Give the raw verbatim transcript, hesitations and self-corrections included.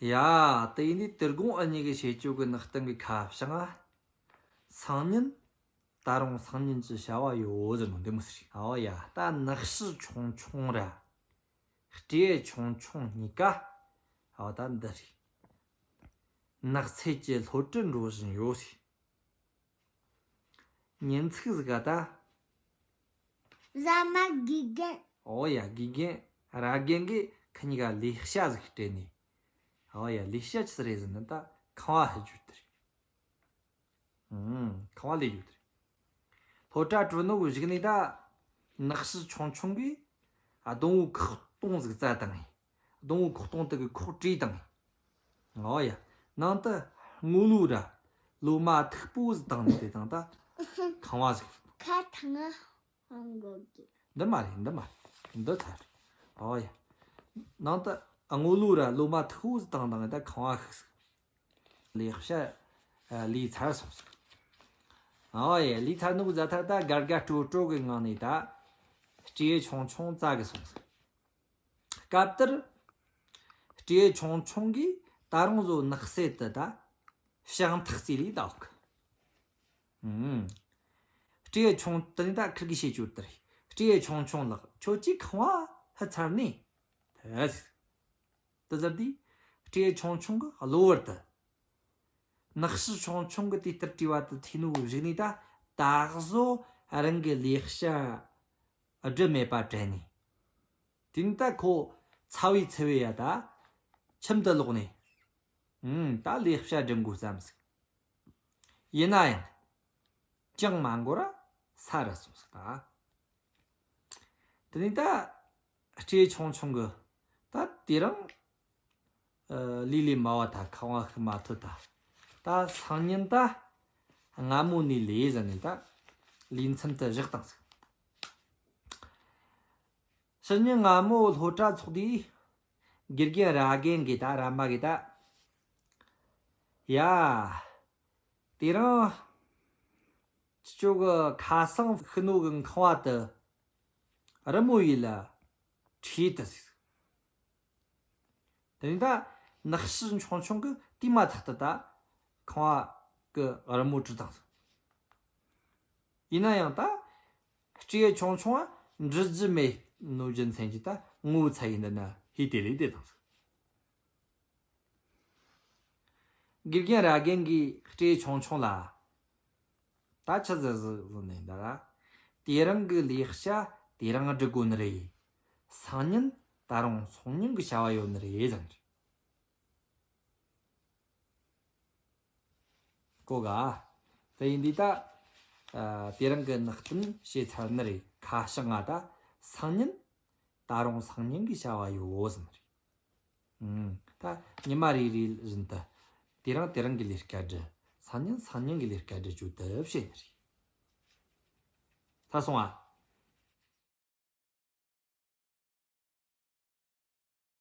ཡ། དེ་ཡིན་དུས་དེ་དགོང་འུ་གཉིས་ཀྱི་བྱེད་སྤྱོད་ཀྱི་ནག་རྟིང་གི་ཁ་བྱང་ང་། སང་ཉིན། ད་རུང་སང་ཉིན་གྱི་བྱ་བ་ཡོད་ཟེར་ནོ་འདི་མོ་ཟིག་རེད། ཨོ་ཡ། ད་ནག་ཕྱི་ཆུང་ཆུང་ར། སྤྲེའུ་ཆུང་ཆུང་གཉིས་ཀ། ཨོ་ད་འདི་རེད། ནགས་ཚལ་གྱི་སློབ་གྲྭར་འགྲོ་བཞིན་ཡོད་ཟེར། ཉིན་ཚིགས་ཟིག་ག་ད། ཟ་མ་དགེ་རྒན། ཨོ་ཡ། དགེ་རྒན་ར་རྒན་གིས་ཁི་གཉིས་ཀ་ལས་བྱ་ཟིག་སྤྲད་ནས། ཨོ་ཡ། ལས་བྱ་ཆི་ཟིག་རེད་ཟེར་ན་ད་ཁང་བ་ཕྱི་རྒྱུ་དེ་རེད། ཨུམ། ཁང་བ་ལས་རྒྱུ་དེ་རེད། སློབ་གྲྭ་གྲོལ་ནོ་གི་གཞུག་ནས་ད། ནག་ཕྱི་ཆུང་ཆུང་གིས་སྡོང་བོ་ཁོག་སྟོང་ཟིག་བཙལ་བཏང་ངས། སྡོང་བོ་ཁོག་སྟོང་དེ་གི་ཁོག་བྲུས་བཏང་ངས། ཨོ་ཡ། ནང་དུ་སྔོ་ལོ་ར་ལོ་མ་མཐུག་པོ་ཟིག་བཏང་ནས་དེ་དང་ད་ཁང་བ་ཟིག་ཁ་ཐང་ང་ཧང་གོ་གི། འདི་མ་རེད། འདི་མ་རེད། འདི་ཚར། ཨོ་ཡ། ནང་དུ་སྔོ་ལོ་ར་ལོ་མ་མཐུག་པོ་ཟིག་བཏང་བཏང་ངས་ད་ཁང་བ་ཤིག་ཟིག་ལས་བྱ་ལས་ཚར་སོང་ཟིག་ཨོ་ཡ། ལས་ཚར་ནོ་གི་ཟ་ཐར་ད་དགའ་དགའ་སྤྲོ་སྤྲོ་གི་ངང་ནས་ད་སྤྲེའུ་ཆུང་ཆུང་བཙལ་གི་སོང་ཟིག་སྐབས་དེར་སྤྲེའུ་ཆུང་ཆུང་གིས་ད་རུང་བཟོ་ནགས་གསེབ་ཏུ་ད་ཤིང་ཐག་རྩེ་ལས་ད་འོག་ཨུམ། སྤྲེའུ་ཆུང་དེ་ནས་ད་ཁིར་གིས་བཤད་རྒྱུ་དེ་རེད། སྤྲེའུ་ཆུང་ཆུང་ལགས། ཁྱོད་ཀྱིས་ཁང་བ་ཕྱི་ཚར་ནས། དེ་ཟེར། དེ་ཟེར་དུས་སྤྲེའུ་ཆུང་ཆུང་གིས་གློ་བུར་དུ། ནག་ཕྱི་ཆུང་ཆུང་གིས་དེ་ལྟར་དྲིས་པ་དེ་ཐོས་ནོ་གི་གཞུག་ནས་ད་ད་གཟོད་རང་གི་ལས་བྱ་སྒྲུབ་མེད་པ་དྲན་ནས། དེ་ནས་ད་ཁོ་ཚ་བའི་ཚ་བའི་ཡ་ད་ཁྱིམ་དུ་ལོག་ནས། ཨུམ། ད་ལས་བྱ་སྒྲུབ་དགོས་བསམ་ཟིག་ཡིན་ན་ཡང་ཅང་མ་འགོར་ར་ས་རུ་སོང་ཟིག་ད། དེ་ནས་ད་སྤྲེའུ་ཆུང་ཆུང་གིས་ད་དེ་རིང་ལས་ལས་མ་བ་ད་ཁང་བ་ཤིག་མ་ཐོབ་ད། ད་སང་ཉིན་ད་སྔ་མོ་ནས་ལས་ཟེར་ནས་ད་ལས་མཚམས་དེ་བཞག་བཏང་ཟིག་ཕྱི་ཉིན་སྔ་མོ་སློབ་གྲྭ་ཚོགས་དུས་དགེ་རྒན་ར་རྒན་གིས་ད་ར་མ་གིས་ད། ཡ། དེ་རིང་ཁྱེད་ཚོ་གི་ཁ་སང་ཤི་ནོ་གི་ཁང་བ་དེ་རི་མོ་ཡིས་ལ་ཁྲིད་དུ་ཟིག་དེ་ནས་ད་ནག་ཕྱི་ཆུང་ཆུང་གིས་དེ་མ་ཐག་ཏུ་ད་ཁང་བ་གི་རི་མོ་བྲིས་བཏང་ཟིག་ཡིན་ན་ཡང་ད་སྤྲེའུ་ཆུང་ཆུང་བ་འབྲི་རྒྱུ་མེད་ནོ་རྒྱུ་མཚན་གྱིས་ད་ངོ་ཚ་ཡིས་འདི་ན་ཧི་དེ་ལས་བསྡད་བཏང་ཟིག་དགེ་རྒན་ར་རྒན་གྱིས་སྤྲེའུ་ཆུང་ཆུང་ལ། ད་ཆི་ཟིག་ཟིག་ཟེར་ནས་འདི་ར། དེ་རིང་གི་ལས་བྱ་དེ་རིང་སྒྲུབ་དགོས་ནི་རེད། སང་ཉིན་ད་རུང་སང་ཉིན་གི་བྱ་བ་ཡོད་ནི་རེད་ཟེར་ནི་རེད། གོ་ག་དེ་ཡིན་དུས་ད། ཨ། དེ་རིང་གི་ནག་རྟིང་བྱས་ཚར་ནི་རེད། ཁ་བྱང་ང་ད་སང་ཉིན། ད་རུང་སང་ཉིན་གི་བྱ་བ་ཡོད་ཟེར་ནི་རེད། ཨུམ། ད་ཉི་མ་རེ་རེ་བཞིན་དུ། དེ་རིང་དེ་རིང་གི་ལས་ཀ་སྒྲུབ། སང་ཉིན་སང་ཉིན་གི་ལས་ཀ་སྒྲུབ་རྒྱུ་དེ་བྱས་ནི་རེད། ད་སོང་ཨ།